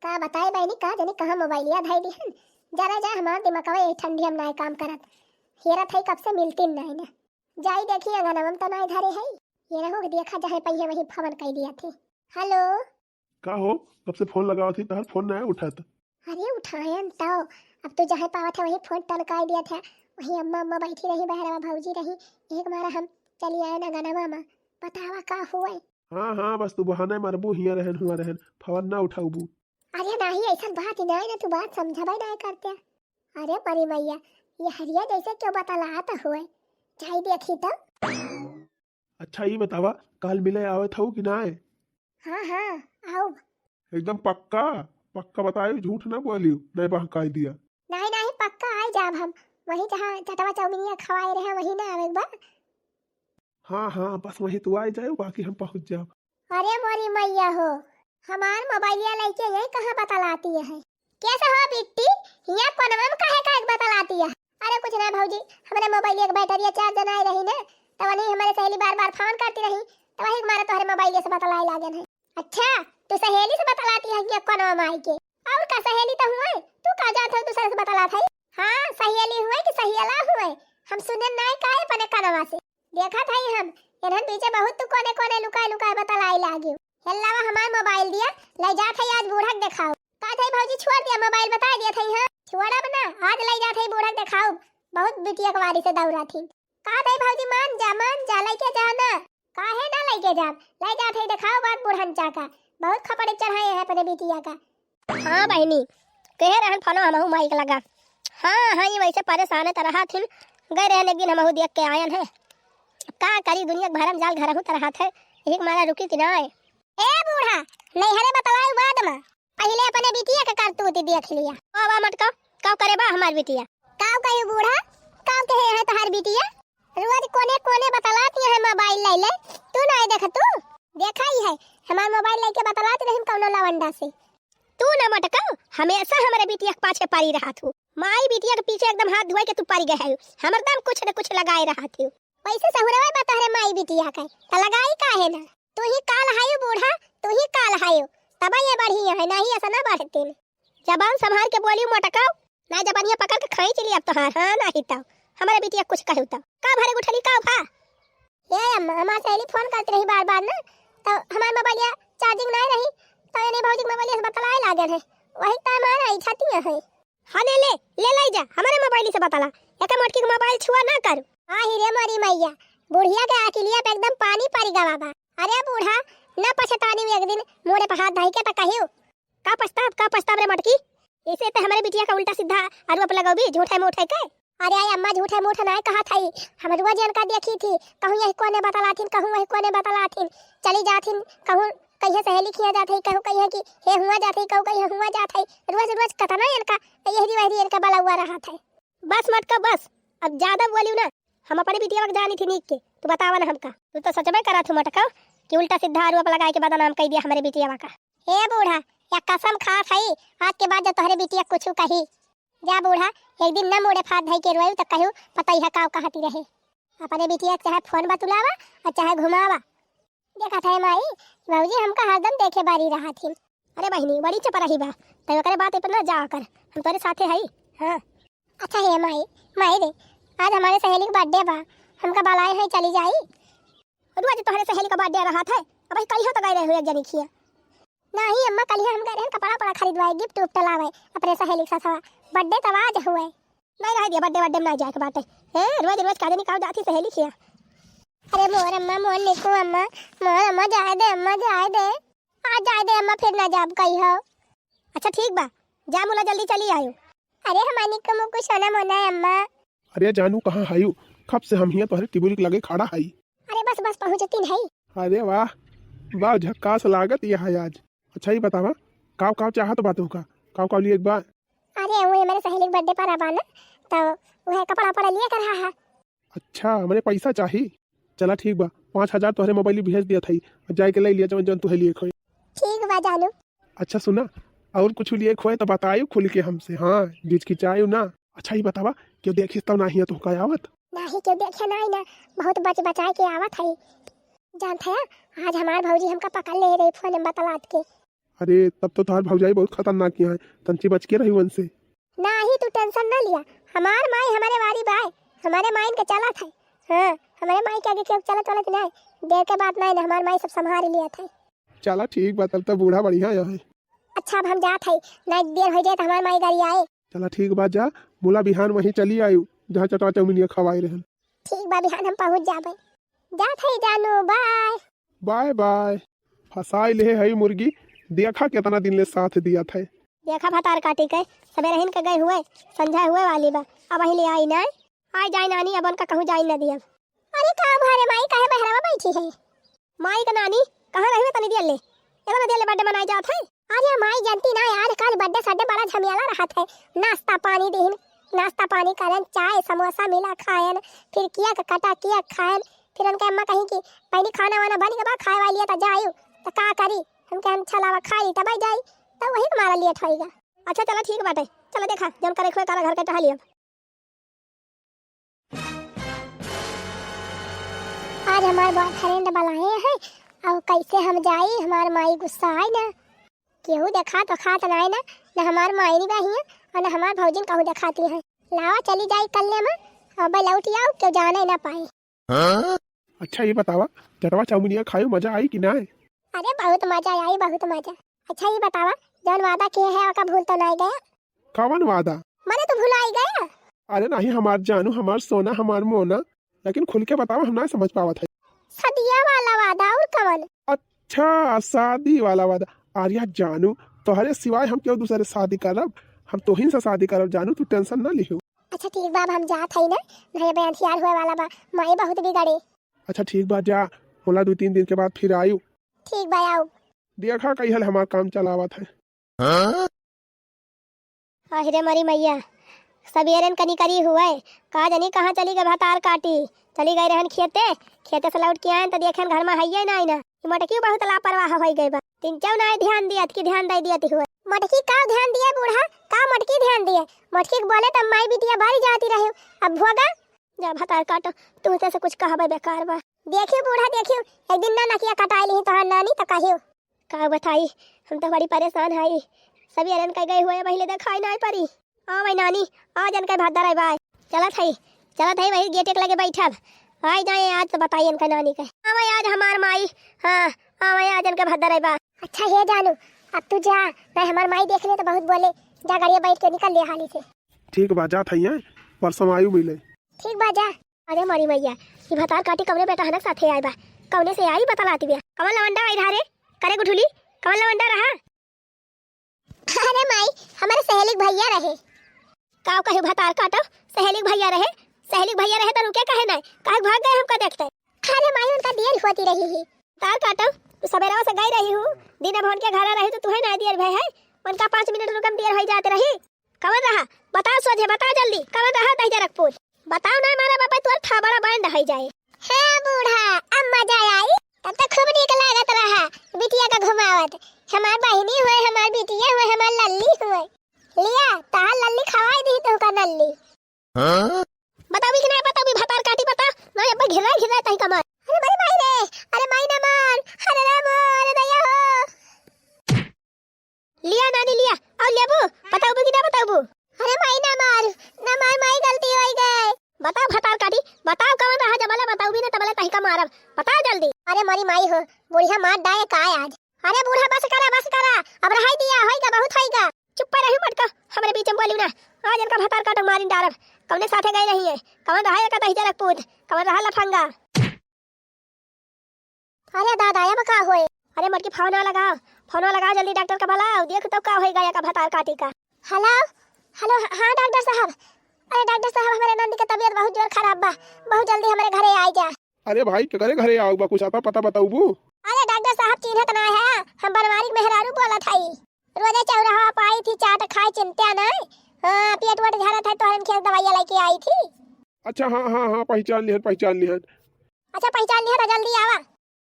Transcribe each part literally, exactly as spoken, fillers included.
का बताई बहिनी, का जानी कहाँ मोबाइलिया धइ दिहन। जरा जा, हमार दिमगवा यही ठंडी हम नाय काम करत। हेरत हई कब से मिलतिन नाय ना। जाई देखी अंगनवा में त नाय धरे हई। ये रहो देखा जहाँ पइहे वहीं फोन कइ दिया थे। हेलो। का हो, कब से फोन लगावत ही, तहार फोन नाय उठत। अरे उठायन तो, अब तो जहाँ पावत है वहीं फोन टनकाई दिया थे। वहीं अम्मा, अम्मा बैठी रही, बहरवा भौजी रही, एक मारा हम चली आयन अंगनवा में। बतावा का हुए? हाँ, हाँ, बस तू बहाना मारबू, हियाँ रहन, हुआँ रहन, फोन ना उठाउबू। अरे नाही, ऐसन बात ही नाही ना, तू बात समझबे नाही करते। अरे परी मैया, ये हरिया जैसे क्यों बतलात हुए? जाई देखी तो। अच्छा, ई बतावा, काल मिले आवत हऊ कि नाय? हाँ, हाँ, आउब। एकदम पक्का? पक्का बताई, झूठ ना बोलियो, नहीं बहकाई दिया। नाही, नाही, पक्का आई जाब हम। वही जहाँ चटवा चौमिनिया खवाए रहे, वही ना आवे बा। हाँ, हाँ, बस वहीं तू आ जाए, बाकी हम पहुँच जाब। अरे मोरी मैया हो, हमार मोबाइलिया लइके यही कहाँ बतलाती है? कैसे हो बिट्टी, हियाँ कोनवा में काहे का एक बतलाती है? अरे कुछ ना भौजी, हमरे मोबाइलिया के बैटरिया चार्ज नाय रही ना, तो वही हमरे सहेली बार बार फोन करती रही, तो वही मारे तोहरे मोबाइलिया से बतलाए लागन है। अच्छा, तू सहेली से बतलाती है हियाँ कोनवा में आई के? और का सहेली तो हुए, तू का जानत हो दूसरे से बतलात है? हाँ, सहेली हुए कि सहेला हुए, हम सुने नाय का अपने कनवा से। देखत हई हम, इन्हन पीछे बहुत तू कोने कोने लुकाए लुकाए बतलाई लागियो। हेल्लावा हमार मोबाइल दिया, ले जात हई आज बूढ़ा के देखाओ। का थई भौजी छोड़ दिया मोबाइल, बता दिया थई, हाँ? छोड़ब ना, आज ले जात हई बूढ़ा के देखाओ। बहुत बिटिया के वारी से दौरा थी। का थई भौजी मान जा, मान जा, लेके जा ना। काहे ना लेके जाब? ले जात हई देखाओ बात बूढ़न चाका। बहुत खपड़े चढ़ाए हैं अपने बिटिया का। हाँ बहिनी, कहे रहन फोनो हमहू माई के लगा। हाँ, हाँ, ये वैसे परेशान त रहा थिन, गए रहन एक दिन हमहू देख के आयन है। का करी, दुनिया के भरम जाल घरहू त रहत है, यही के मारा रुकी कि ना आए। ए बूढ़ा, नैहरे बतलाऊ बाद में, पहिले अपने बिटिया के करतूत देख लिया। वाह, वाह, मटका, का करे बा हमार बिटिया? का कही बूढ़ा, का कहे है तोहार बिटिया? रोज कोने कोने बतलाती है मोबाइल ले ले, तू ना देख तू। देखा ही है, हमार मोबाइल लेके बतलाती रही कौनो लवंडा से। तू ना मटकाओ, हमेशा हमरे बिटिया के पाछे पड़ी रहत हो। माई बिटिया के पीछे एकदम हाथ धुआई के तू पड़ी गए हो। हरदम कुछ न कुछ लगाए रहत हो। वैसे सहुरवा बा तोहरे माई बिटिया के, त लगाई काहे ना? तू ही काल हायो बूढ़ा, तू ही काल हायो। तब ये बढ़िया है, नहीं ऐसा ना बढ़तीन। जबान संभाल के बोली मटकाओ, ना जबानिया पकड़ के खींच ली अब तोहार, हाँ, नाही तो हमरे बिटिया कुछ कहू तो। का भरे गुठली का भा? ए अम्मा, हमार सहेली फोन करत रही बार बार ना, तो हमार मोबाइलिया चार्जिंग नहीं रही, तो इन्हें भौजी के मोबाइलिया से बतलाए लागल है, वही टाइम आ रही छतिया है। हाँ ले ले, ले लाई जा, हमारे मोबाइल से बतला, एक मोटकी के मोबाइल छुआ ना कर। आ ही रे मोरी मैया, बुढ़िया के अकिलिया पे एकदम पानी पड़ गवा बा। अरे बूढ़ा, ना पछतानी एक दिन मुड़े पे हाथ धई के तो कहियो। का पछताब, का पछताब रे मटकी? इसे ते हमरे बिटिया का उल्टा सीधा आरोप लगौबी, झूठे मूठे के। अरे आई अम्मा, झूठे मूठे नाय कहत हई, हम रोज इनका देखी थी, कहूँ यही कोने बतलाथिन, कहूँ वही कोने बतलाथिन, चली जाथिन, कहूँ कहिए सहेली खिया जात हई, कहूँ कहिए कि हे हुआ जात हई, कहूँ कहिए हुआ जात हई, रोज रोज कतना इनका यहरी वहरी इनका बलौआ रहत है। बस मटका बस, अब ज्यादा बोलियो ना, हम अपने बिटिया का जानी थी नीक के, तू बतावा ना हमका। तू तो सचबे करा थू मटका कि उल्टा सीधा आरोप लगाए के बदनाम कई दिया हमरे बिटिया का। ए बूढ़ा, या कसम खात हई, आज के बाद जब तोहरे बिटिया कुछ कही, जा बूढ़ा, एक दिन न मुड़े फात धई के रोई तो कहू पता ही है का कहती रहे। अपने बिटिया के चाहे फोन बतुलावा और चाहे घुमावा। देखत है माई, भौजी हमका हरदम देखे बारी रहत हिन। अरे बहिनी, बड़ी चपराही बा, तब ओकरे बात पे ना जा कर, हम तोरे साथे हई। हाँ। अच्छा हे माई, माई रे, आज हमारे सहेली के बर्थडे बा, हमका बुलाए है, चली जाई? रोज तोहरे सहेली का बर्थडे रहत है, अब कल हो तो गए रहे हो एक जनी खिया। नहीं अम्मा, कल हम गए रहे कपड़ा पड़ा खरीदवाए, गिफ्ट उफ्ट लावे अपने सहेली के साथ, बर्थडे तो आज हुए। नहीं रह दिया, बर्थडे बर्थडे में ना जाए के बाटे। हैं, रोज रोज का जनी का जाती सहेली खिया। अरे मोर अम्मा, मोर निकू अम्मा, मोर अम्मा जाए दे, अम्मा जाए दे। आज जाए दे अम्मा, फिर ना जाब कही हो। अच्छा ठीक बा, जा मुला जल्दी चली आयो। अरे हमार निकू मुकू सोना मोना है अम्मा। अरे जानू कहाँ हायू, कब से हम हियाँ तोहरे टिबुल के लगे खड़ा हाई। अरे बस बस पहुँचती नहीं। अरे वाह, वाह झक्कास लागत यह है आज। अच्छा ये बतावा, काव काव चाहत बा तोहका, काव काव लिए एक बार? अरे वो हमारे सहेली के बर्थडे पर आबा ना, तो वह कपड़ा पड़ा लिए कर रहा है। अच्छा, हमरे पैसा चाही। चला ठीक बा, पाँच हजार तोहरे मोबाइल भेज दिया था, जाए के ले लिया जवन जवन तुहे लिए खोए। ठीक बा जानू। अच्छा सुना, और कुछ लिए खोए तो बतायू खुल के हमसे, हाँ, हिचकिचायू ना। अच्छा ये बतावा, क्यों देखिस तब ना हिया तोहका आवत? नाही क्यों देखे नाही ना, बहुत बच बचाए के आवत है। जानत है, आज हमार भौजी हमका पकड़ ले रही फोन में बतलात के। अरे, तब तो तोहार भौजाई बहुत खतरनाक यहाँ है, तंची बच के रही उनसे। नाही, तू tension ना लिया, हमार माई हमारे वारी बाय, हमारे माई के चलत है। हाँ, हमारे माई के आगे केहू चलत वालत नहीं, देर के बात नहीं ना, हमार माई सब संभाल लिया था। चला ठीक बा, तब तो बूढ़ा बढ़िया है। अच्छा, अब हम जात है, नहीं देर हो जाए तो हमार माई गाड़ी आए। चला ठीक बा, जा, मुला बिहान वहीं चली आयु, जहाँ चटवा चौमिनिया खवाए रहन। ठीक बा, बिहान हम पहुँच जाबे। जात है जानू, बाय। बाय बाय। फंसाई ले है मुर्गी, देखा कितना दिन ले साथ दिया था। देखा भतार काटी के, सबेरे हिन के गए हुए, संझा हुए वाली बा, अब वहीं ले आई ना। आई जाए नानी, अब उनका कहूँ जाए ना दिया। अरे का भरे माई, काहे बहरवा बैठी है? माई का नानी, कहाँ रही तनी दिया ले? एतना दिया ले birthday मनाए जात है। अरे माई, जानती ना यार, काल birthday सड्डे बड़ा झमेला रहत है। नाश्ता पानी दिहिन, नाश्ता पानी करन, चाय समोसा मिला खायन, फिर cake कटा, cake खायन। फिर उनके अम्मा कहीं कि बहिनी खाना वाना बन गवा, खाए वाली है तो जायु, तो का करी? हम कहे हम छलावा खा ली तब जाई, तो वही हमारा late होइगा। अच्छा चला ठीक बाटे, चला देखा जौन करे खोए करा घर के टहली अब। आज हमार boyfriend बुलाए हैं, अब कैसे हम जाई, हमार माई गुस्सा आई ना। केहू देखा तो खात नाई ना, ना हमार माई नहीं बा हियां, और ना हमार भौजिन कहू देखाती हैं। लावा चली जाई कल्ले में, अब लौट आओ, केहू जाने ना पाए। अच्छा ये बतावा, चटवा चौमुनिया खायो मजा आई कि ना? अरे बहुत मजा आई, बहुत मजा। अच्छा ये बतावा, जौन वादा किए है ओका भूल तो नाई गया? कवन वादा? माने तू भुलाई गया? अरे नहीं हमार जानू, हमार सोना, हमार मोना, लेकिन खुल के बतावा, हम ना समझ पावत है। सदिया वाला वादा और कवन? अच्छा शादी वाला वादा। अरे जानू, तोहरे सिवाय हम क्यों दूसरे शादी करब? हम तोहिन से शादी करब जानू, तू tension ना लिहो। अच्छा ठीक बा, अब हम जात हई ना, नहीं बे अंधियार हुए वाला बा, माई बहुत बिगड़े। अच्छा ठीक बा, जा, होला दो तीन दिन के बाद फिर आयु। ठीक बा, आऊ। देखा कई हल हमार काम चलावत है। आहिरे मरी मैया, सबेरन कनी करी हुए, का जानी कहाँ चली गए भतार काटी। चली गई रहन खेते, खेते से लौट के आयन त देखेन घर में हइये नाई ना। ई मोटकी बहुत लापरवाह होई गई बा। तिनचौ नाई ध्यान दियत कि ध्यान दे दियत हुए। मोटकी का ध्यान दिए बूढ़ा, का मोटकी ध्यान दिए? मोटकी के बोले त माई बिटिया बारी जाती रहे। अब भोगा। जा भतार काटो, तुमसे से कुछ कहबे बेकार बा। देखियो बूढ़ा, देखियो, एक दिन ना नकिया कटाई ली तोहार नानी त कहियो। का बताई, हम तो बड़ी परेशान हई। सबेरन के गए हुए, पहिले देखाई नाई परी। आ भाई नानी, आज इनके भात धराई बाय। चलत हई, चलत हई, वही गेटे के लगे बैठब। आई जाए आज तो बताई इनका नानी के। आ भाई आज हमार माई, हाँ, आ भाई आज इनके भात धराई बा। अच्छा हे जानू, अब तू जा, नहीं हमार माई देख ले तो बहुत बोले। जा गाड़िया बैठ के निकल ले हाली से। ठीक बा, जात हई, हैं? परसों आयु मिले। ठीक बा, जा। अरे मोरी मैया, ई भतार काटी कवने बेटा हनक साथे आए बा? कवने से आई बतलाती बिया? कवन लवंडा आई रहा रे? करे गुठुली, कवन लवंडा रहा? अरे माई, हमारे सहेली के भैया रहे। का कहे भतार काटो? सहेली के भैया रहे? सहेली के भैया रहे तो रुके काहे नाय? काहे भाग गए हमका देखते? अरे माई, उनका देर होती रही ही। भतार काटो, तू सबेरवा से गई रही हूँ, दिन भर के घर रही तो तुहे ना देर भय है, उनका पाँच मिनट रुकम देर हो जाते रही। कवन रहा? बताओ सोझे, बताओ जल्दी, कवन रहा दहिजरकपुर? बताओ ना, मारा बापा तोर थाबड़ा बैंड है जाए। हे बूढ़ा, अब मजा आई, तब तो खूब नीक लागत रहा बिटिया का घुमावत। हमार बहिनी हुए, हमार बिटिया हुए, हमार लल्ली हुए। लिया, तार लल्ली खवाई दी तुमका नल्ली। हाँ? बताओ भी कि नहीं, बताओ भी भतार काटी बता। ना, अब घिरा, घिरा तही कमाल। अरे बड़ी माई रे, अरे माई ना मार, अरे रे मोर, अरे दया हो। लिया नानी लिया, और लेबू, बताऊबू कि ना बताऊबू? अरे माई ना मार, ना मार माई, गलती होई गए। बताओ भतार काटी, बताओ कवन रहा जबले बताऊबी ना तबले तहिका मारब, बताओ जल्दी। अरे मोरी माई हो, बुढ़िया मार डाए का आज? अरे बूढ़ा बस करा, बस करा, अब रहाई दिया, होई का बहुत होई का। चुप्पा रही मटका, हमरे बीच में बोलियो ना, आज इनका भतार काटो मारिन डारब, कवने साथे गई रही है, कवन रहा एका दहिजरकपूत, कवन रहा लफंगा। अरे दादा, अब का होए? अरे मोटकी, फोन लगाओ, फोन लगाओ, जल्दी डॉक्टर का बुलाओ, देख तो का होई गया का भतार काटी का। हेलो, हेलो, हाँ डॉक्टर साहब। अरे डॉक्टर साहब, हमरे नंद के तबीयत बहुत जोर खराब बा, बहुत जल्दी हमरे घरे आई जा। अरे भाई, केकरे घरे आऊ बा, कुछ आता पता बताऊबू? अरे डॉक्टर साहब, चिन्हत ना है, हम बनवारी के मेहरारू बोलत हई। रोजे चौराहा पे आई थी, चाट खाए, चिंत्या ना। हाँ, पेट वेट झरत है, तोहरे खेत दवाइया लेके आई थी। अच्छा, हाँ, हाँ, हाँ, पहचान लिहन, पहचान लिहन। अच्छा, पहचान लिहन तो जल्दी आवा।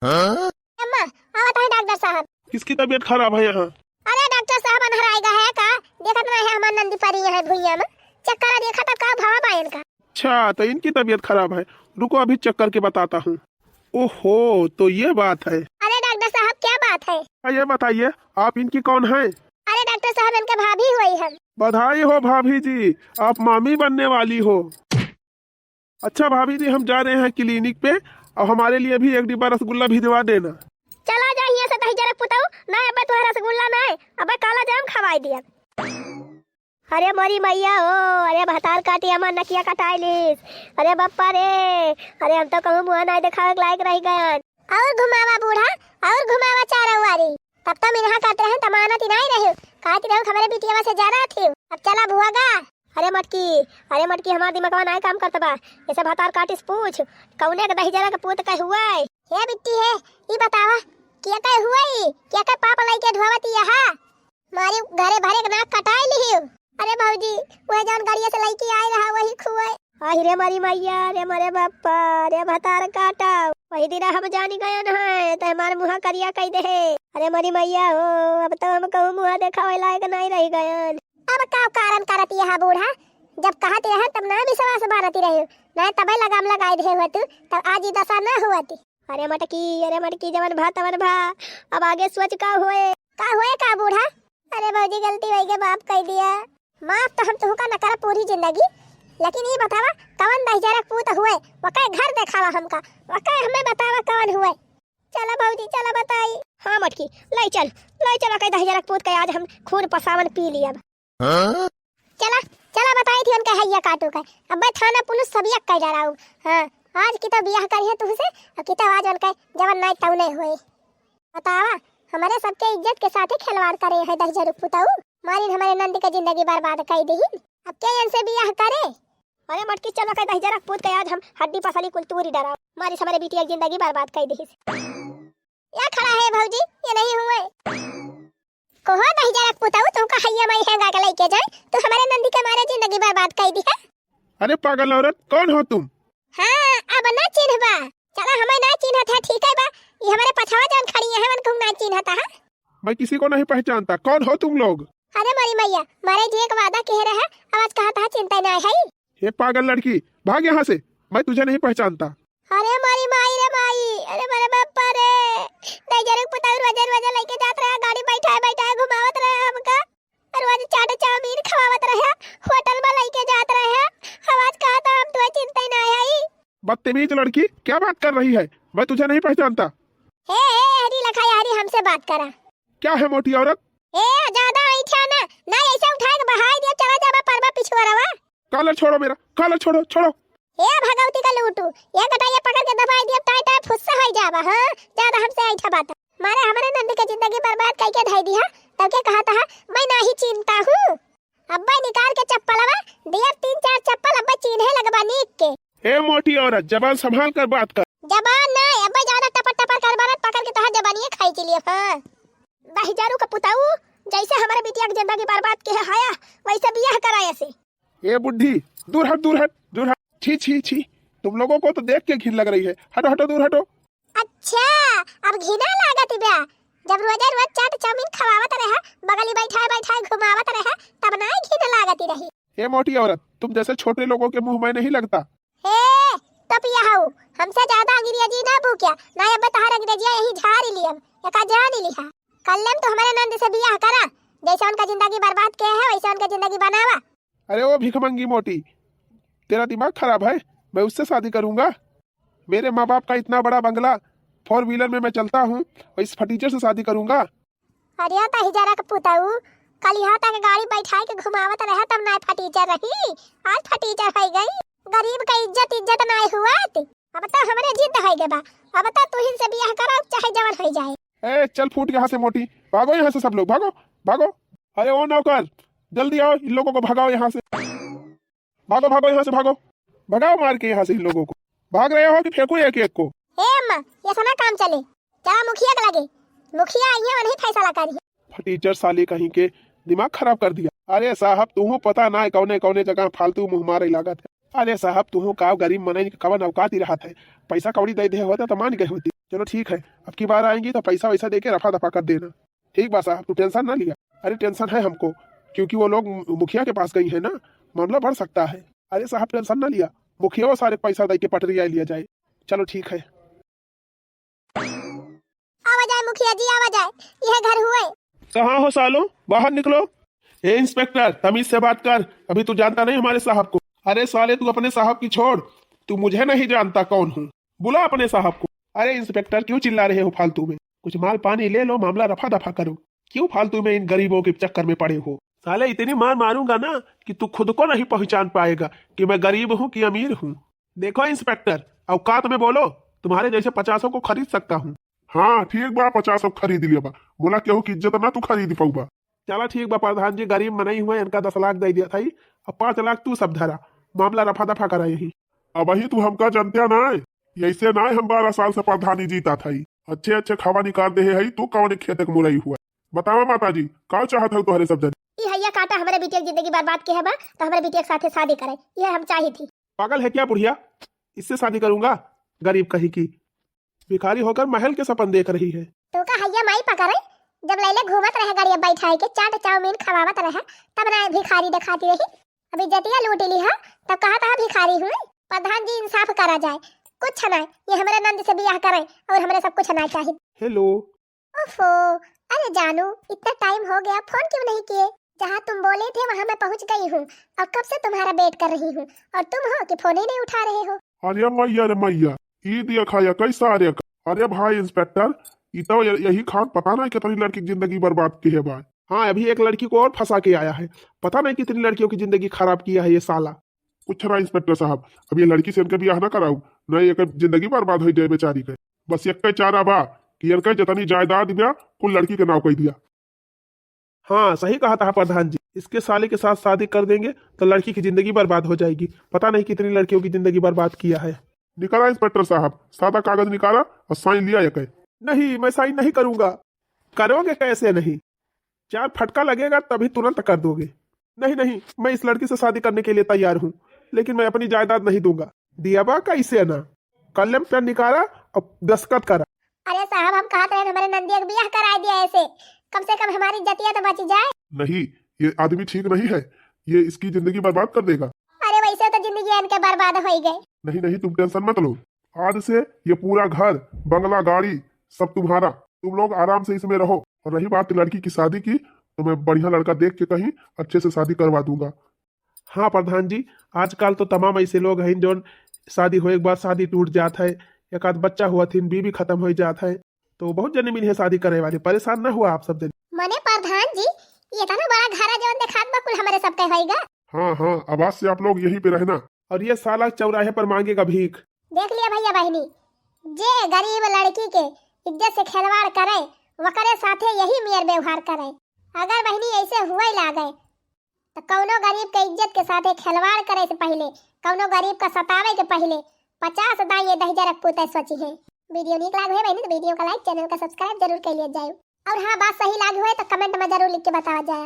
हाँ? अम्मा, आवा ताहे डॉक्टर साहब। किसकी तबीयत खराब है यहाँ? अरे डॉक्टर साहब, अनहराए गा है का? देखत ना है हमार नंदी परी है भुइया में। चक्कर देखा तब का भवा पायन का। अच्छा, तो इनकी तबीयत खराब है। रुको, अभी चेक करके बताता हूँ। ओहो, तो ये बात है। अरे डॉक्टर साहब, क्या बात है। अच्छा, ये बताइए, आप इनकी कौन हैं? अरे डॉक्टर साहब, इनके भाभी हुई हम। बधाई हो भाभी जी, आप मामी बनने वाली हो। अच्छा भाभी जी, हम जा रहे हैं क्लिनिक पे, और हमारे लिए भी एक डिब्बा रसगुल्ला भिजवा देना। चला जा हियाँ से दहिजरक पुतऊ, ना अबे तोहे रसगुल्ला ना, अबे काला जाम खवाई दिया। अरे मोरी मैया हो, अरे भतार काटी हमार नकिया कटाई लीस। अरे बप्पा रे, अरे हम तो कहूँ मुँह नाई देखावे के लायक रह गयन। और घुमावा बूढ़ा, और घुमावा चारों वारी। तब तो मिनहा करत रहे, त मानत ही नाई रहे। कहत रहे, "हमरे बिटियावा से जरा थी।" अब चला भुआ गा। अरे मटकी, अरे मटकी, हमार दिमागवा नाई काम करत बा। ऐसे भतार काटिस पूछ, कौने के दहिजरा के पूत के हुआ है? हे बिट्टी हे, ई बतावा, के के हुआ ई? के के पाप लइके ढोवत यहाँ? मारी घरे भरे के नाक कटाई लिहियो। अरे भौजी, वह जौन गाड़िया से लइके आए रहा, वही खुए। आहि रे मारी मैया, रे मरे बापा, रे भतार काटा। वही दिन हम जानी गयन है, त हमार मुँह करिया कई दे। अरे मारी मैया हो, अब तो हम कहूँ मुँह देखावे लायक नहीं रह गयन। अब का कारण करत यह बूढ़ा? जब कहत रहे तब ना विश्वास बारती रहे, ना तबे लगाम लगाई दे हुआ तू, तब आज ई दशा ना हुआ थी। अरे मटकी, अरे मटकी, जवन भा तवन भा, अब आगे सोच का होए? का होए का बूढ़ा? अरे भौजी, गलती होई के माफ कई दिया। माफ तो हम तुहका न करब पूरी जिंदगी, लेकिन ई बतावा कवन दहिजरक पूत हुए, वकै घर देखावा हमका, वकै हमें बतावा कवन हुए। चला भौजी, चला बताई। हाँ मटकी, लै चल, लै चल, वकै दहिजरक पूत के आज हम खून पसावन पी लियब। हाँ? चला, चला बताई थी उनका हैया काटू का। अब्बे थाना पुलिस सब एक कह डराऊ। हाँ, आज की तो बियाह करी है तुहसे, और की तो आज उनका जवन नाई तौने होए। बतावा, हमारे सबके इज्जत के साथे खिलवाड़ करे है दहिजरू पुताऊ। मारिन हमारे नंद के जिंदगी बर्बाद कई दिहिन। अब के इनसे बियाह करे? अरे मटकी चला के दहिजरक पूत के आज हम हड्डी पसली कुल तूरी डराऊ। मारिस हमारे बिटिया की जिंदगी बर्बाद कई दिहिस। या खड़ा है भौजी, ये नहीं हुए। कोहो दहिजरक पुताऊ, तुमका हैया माई हेंगा के लइके जाए, तू हमारे नंदी के मारे जिंदगी बर्बाद कई दी है। अरे पागल औरत, कौन हो तुम? हाँ, अब ना चिन्हबा। चला, हमें ना चिन्हत है, ठीक है बा। ये हमारे पछवा जान खड़ी है, हमन कहूँ ना चिन्हत है। मैं किसी को नहीं पहचानता, कौन हो तुम लोग? अरे मोरी मैया, मारे जी एक वादा कह रहे, अब आज कहा था चिंता ना है। हे पागल लड़की, भाग यहाँ से, मैं तुझे नहीं पहचानता। अरे मोरी माई रे माई, अरे मोरे बापा रे, दहिजरक पुताऊ रोजे रोजे लइके जात रहे, गाड़ी बैठाए बैठाए घुमावत रहे हमका, रोज चाट चाउमीन खवावत रहे, होटल में लइके जात रहे, हम आज कहा था हम तुहे चिंता ही ना आई। बदतमीज लड़की, क्या बात कर रही है? मैं तुझे नहीं पहचानता। हे, हे, हरी लखा यारी हमसे बात करा। क्या है मोटी औरत? ए, ज्यादा ऐठा ना, ना ऐसे उठाए के बहाई दिया, चला जाबा परबा पिछुआरवा। कॉलर छोड़ो मेरा, कॉलर छोड़ो, छोड़ो। ए भगवती का लूटू, ये गटाइया पकड़ के दबाई दिया, टाई टाई फुस्सा होई जाबा, हाँ? ज्यादा हमसे ऐठा बात। मारे हमारे नंद के जिंदगी बर्बाद कई के धई दिया, तब के कहा था, मैं नाही चिन्हता हूँ। अब्बे निकाल के चप्पलवा, दिया तीन चार चप्पल, अब्बे चिन्हे लगबा नीक के। ए मोटी औरत, जबान संभाल कर बात कर। जबान ना, अब्बे ज्यादा टपर टपर करबा ना, पकड़ के तोहार जबानिये खाई के लिए, हाँ। दहिजरू का पुताऊ, जैसे हमारे बिटिया की जिंदगी बर्बाद के है हाया, वैसे बियाह कराया से। ए बुढ़ी, दूर हट, दूर हट, दूर हट। छी, छी, छी, तुम लोगों को तो देख के घिन लग रही है। हटो, हटो, दूर हटो। अच्छा, अब घिना लागत बा। जब रोजे रोज चाट चाउमीन खवावत रहे, बगली बैठाए बैठाए घुमावत रहे, तब नाई घिन लागत रही। ए मोटी औरत, तुम जैसे छोटे लोगों के मुंह में नहीं लगता। ए, तो पिया हऊ, हमसे ज्यादा अंग्रेजी ना भूकिया, ना अब तहार अंग्रेजिया यही झारी लियम, एका जानी लिहा। कल्लेम तो हमारे नंद से बियाह करा, जैसे उनका जिंदगी बर्बाद के है, वैसे उनका जिंदगी बनावा। अरे ओ भिखमंगी मोटी, तेरा दिमाग खराब है? मैं उससे शादी करूंगा? मेरे माँ बाप का इतना बड़ा बंगला, फोर व्हीलर में मैं चलता हूँ, और इस फटीचर से शादी करूंगा? अरे दहिजरक पुताऊ, कल यहाँ तक गाड़ी बैठाए के घुमावत रहे, तब नाय फटीचर रही, आज फटीचर है गई। गरीब का इज्जत, इज्जत नाय हुआ। अब तो हमरे जिद है गे बा, अब तो तुहिन से बियाह करा, चाहे जवन हो जाए। ए, चल फूट यहाँ से मोटी, भागो यहाँ से सब लोग, भागो, भागो। अरे ओ नौकर, जल्दी आओ, इन लोगों को भगाओ यहाँ से। भागो, भागो यहाँ से, भागो। भगाओ मार के यहाँ से इन लोगों को। भाग रहे हो कि फेंकूं एक एक को? ए अम्मा, ये सना काम चले। चला मुखिया के लगे। मुखिया आई है, वही फैसला करी। फटीचर साले कहीं के, दिमाग खराब कर दिया। अरे साहब, तुहू पता ना है कौने कौने जगह फालतू मुंह मारे लागत है। अरे साहब, तुहू का गरीब मनई के कवन औकात ही रहत है। पैसा कौड़ी दे दे होता तो मान गए होती। चलो ठीक है, अब की बार आएंगी तो पैसा वैसा दे के रफा दफा कर देना। ठीक बा साहब, तू टेंशन ना लिया। अरे टेंशन है हमको, क्योंकि वो लोग मु-, मुखिया के पास गई है ना, मामला बढ़ सकता है। अरे साहब टेंशन ना लिया, मुखिया वो सारे पैसा दे के पटरिया लिया जाए। चलो ठीक है। आवा जाए खेजी आवा जाए, यह घर हुए। कहाँ हो सालो, बाहर निकलो। ए इंस्पेक्टर, तमीज से बात कर, अभी तू जानता नहीं हमारे साहब को। अरे साले, तू अपने साहब की छोड़, तू मुझे नहीं जानता कौन हूँ। बुला अपने साहब को। अरे इंस्पेक्टर, क्यों चिल्ला रहे हो फालतू में? कुछ माल पानी ले लो, मामला रफा दफा करो। क्यों फालतू में इन गरीबों के चक्कर में पड़े हो? साले, इतनी मार मारूंगा ना कि तू खुद को नहीं पहचान पाएगा कि मैं गरीब हूँ कि अमीर हूँ। देखो इंस्पेक्टर, औकात में बोलो, तुम्हारे जैसे पचासों को खरीद सकता हूँ। हाँ ठीक बा, पचासों खरीद लिया बा, बोला केहू की इज्जत ना तू खरीद पाउबा। चला ठीक बा प्रधान जी, गरीब मनई हुए, इनका दस लाख दे दिया था, अब पाँच लाख तू सब धरा, मामला रफा दफा करा यही। अब वही तू हमका जानते ना है, ऐसे ना है हम बारह साल से प्रधानी जीता था। अच्छे अच्छे खावा निकाल दे है, तू कौन खेत के मुरई हुआ? बतावा माता जी, का चाहत हो तोहरे सब जन? ई हैया काटा हमरे बिटिया के जिंदगी बर्बाद के है बा, तो हमरे बिटिया के साथे शादी करे, यह हम चाही थी। पागल है क्या बुढ़िया? इससे शादी करूंगा? गरीब कहीं की, भिखारी होकर महल के सपन देख रही है। तो का हैया माई पकड़े, जब लैले घूमत रहे गाड़िया बैठाए के, चाट चाउमीन खवावत रहे, तब ना भिखारी दिखाती रही। अभी जतिया लूट ली है, तब कहा था भिखारी हुई। प्रधान जी इंसाफ करा जाए, कुछ ना, ये हमरे नंद से बियाह करें और हमरे सब कुछ ना चाहिए। हेलो। ओफो, अरे जानू, इतना टाइम हो गया, फोन क्यों नहीं किए? जहाँ तुम बोले थे वहाँ मैं पहुँच गई हूँ और कब से तुम्हारा वेट कर रही हूँ और तुम हो कि फोन ही नहीं उठा रहे हो। अरे मैया रे मैया, ई देखा या कैसा रे का। अरे भाई इंस्पेक्टर, ई तो य-, यही खान पता नहीं कितनी लड़की की जिंदगी बर्बाद की है भाई। हाँ, अभी एक लड़की को और फंसा के आया है, पता नहीं कितनी लड़कियों की जिंदगी खराब किया है ये साला। कुछ ना इंस्पेक्टर साहब, अब ये लड़की से इनके बियाह ना कराऊ, नहीं एक जिंदगी बर्बाद हो जाए बेचारी के। बस एक चारा बा कि इनके जितनी जायदाद बा कुल लड़की के नाव कर दिया। हाँ, सही कहा था प्रधान जी, इसके साले के साथ शादी कर देंगे तो लड़की की जिंदगी बर्बाद हो जाएगी। पता नहीं कितनी लड़कियों की जिंदगी बर्बाद किया है। निकाला इंस्पेक्टर साहब, सादा कागज निकाला और साइन लिया एक। नहीं, मैं साइन नहीं करूंगा। करोगे कैसे नहीं? चार फटका लगेगा तभी तुरंत कर दोगे। नहीं, नहीं, मैं इस लड़की से शादी करने के लिए तैयार हूँ, लेकिन मैं अपनी जायदाद नहीं दूंगा। दिया बा कैसे ना? कलम पेन निकाला और दस्तखत करा। अरे साहब, हम कहत रहे हमारे नंदिया के बियाह करा दिया ऐसे, कम से कम हमारी इज्जतिया तो बची जाए। नहीं, ये आदमी ठीक नहीं है, ये इसकी जिंदगी बर्बाद कर देगा। अरे वैसे तो जिंदगी इनके बर्बाद हो ही गए। नहीं, नहीं, तुम टेंशन मत लो, आज से ये पूरा घर, बंगला, गाड़ी सब तुम्हारा। तुम लोग आराम से इसमें रहो। और रही बात लड़की की शादी की, तो मैं बढ़िया लड़का देख के कहीं अच्छे से शादी करवा दूंगा। हाँ प्रधान जी, आजकल तो तमाम ऐसे लोग हैं जो शादी होए के बाद शादी टूट जात है, एक आध बच्चा हुआ थी, बीवी खत्म हो जात है, तो बहुत जने मिली है शादी करे वाले। परेशान ना हुआ आप सब जने। मने प्रधान जी, ये इतना बड़ा घर है जौन देखात बा कुल हमरे सबके होएगा। हाँ हाँ, अब आज से आप लोग यहीं पे रहना। और ये साला चौराहे पर मांगेगा भीख। देख लिया भैया बहनी, जे गरीब लड़की के इज्जत से खिलवाड़ करे, वकरे साथे यही मेर व्यवहार करे। अगर बहनी ऐसे हुए लागे, तो कौनो गरीब के इज्जत के साथे खिलवाड़ करे से पहले, कौनो गरीब का सतावे के पहले पचास दाई ये दहिजर पूते सोची है। वीडियो नीक लाग हुए बहनी तो वीडियो का लाइक, चैनल का सब्सक्राइब जरूर कर लिया जाए। और हाँ, बात सही लाग हुए तो कमेंट में जरूर लिख के बतावा जाए।